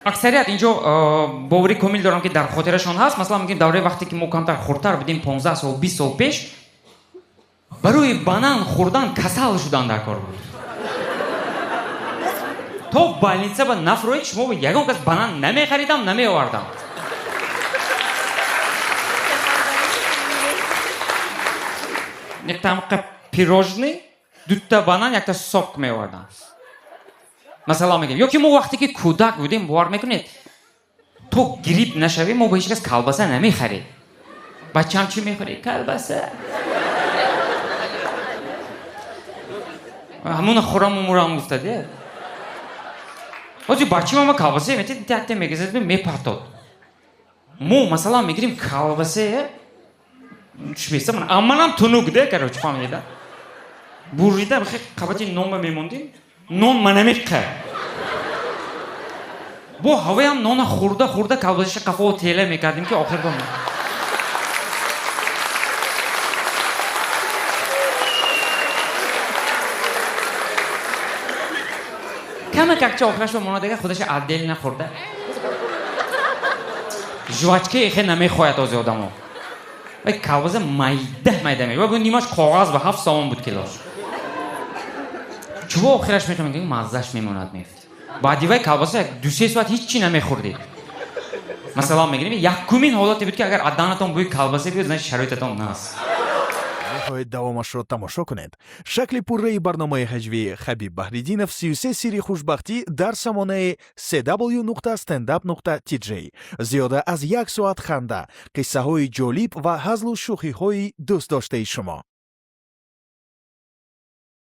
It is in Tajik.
Аксарият инҷо боварӣ комил дорам, ки дар хотирашон ҳаст. Масалан, мумкин давраи вақте ки мо камтар хурдтар будем, 15 сол, 20 сол пеш, барои банан хӯрдан касал шудан дар кор буд. То больница ба нафроед, шумо ягон кас банан намехаридам, намеовардам. Тамқа пирожный, дута банан, якта сок меовардам. Масалан мегӯем, ё ки мо вақте ки кӯдак будем, бовар мекунед, то грипп нашавем, мо ба ҳеҷ кас колбаса намехаред. Бачам, чӣ мехӯред? Колбаса. Ҳамуна хӯраму мурам гуфтаде. Ҳозир бачаи ма колбаса метед, якта мегазад, мепартод. Мо, масалан, мегирем колбасае, чӣ, амманам тунук де, короче, фаҳмида, бурида қабати нонба мемондем, нон манамиққа бо ҳавоям нона хӯрда хӯрда, колбасаша қафо тела мекардем, ки охир ба камакакча охирашба монадага, худаша отдельно хӯрда. Жвачка эхе намехоҳад ози одамо. Вай колбаса майда майда ме, нимаш коғаз, ба 7 сомон буд килош. Чӯбо охираш мехоҳем, маззаш мемонад, мефт. Баъди вай колбаса як 2-3 соат ҳеҷ чӣ намехӯрдед. Масалан мегирем, якумин ҳолате буд, ки агар аз даҳанатон бӯи колбаса биёд, значит, шароитатон наст. Мехоҳед давомашро тамошо кунед? Шакли пурраи барномаи ҳаҷвии Хабиб Баҳриддинов «33 сирри хушбахтӣ» дар самонаи cw.standup.tj. Зиёда аз як соат ханда, қиссаҳои ҷолиб ва ҳазлу шӯхиҳои дӯстдоштаи шумо.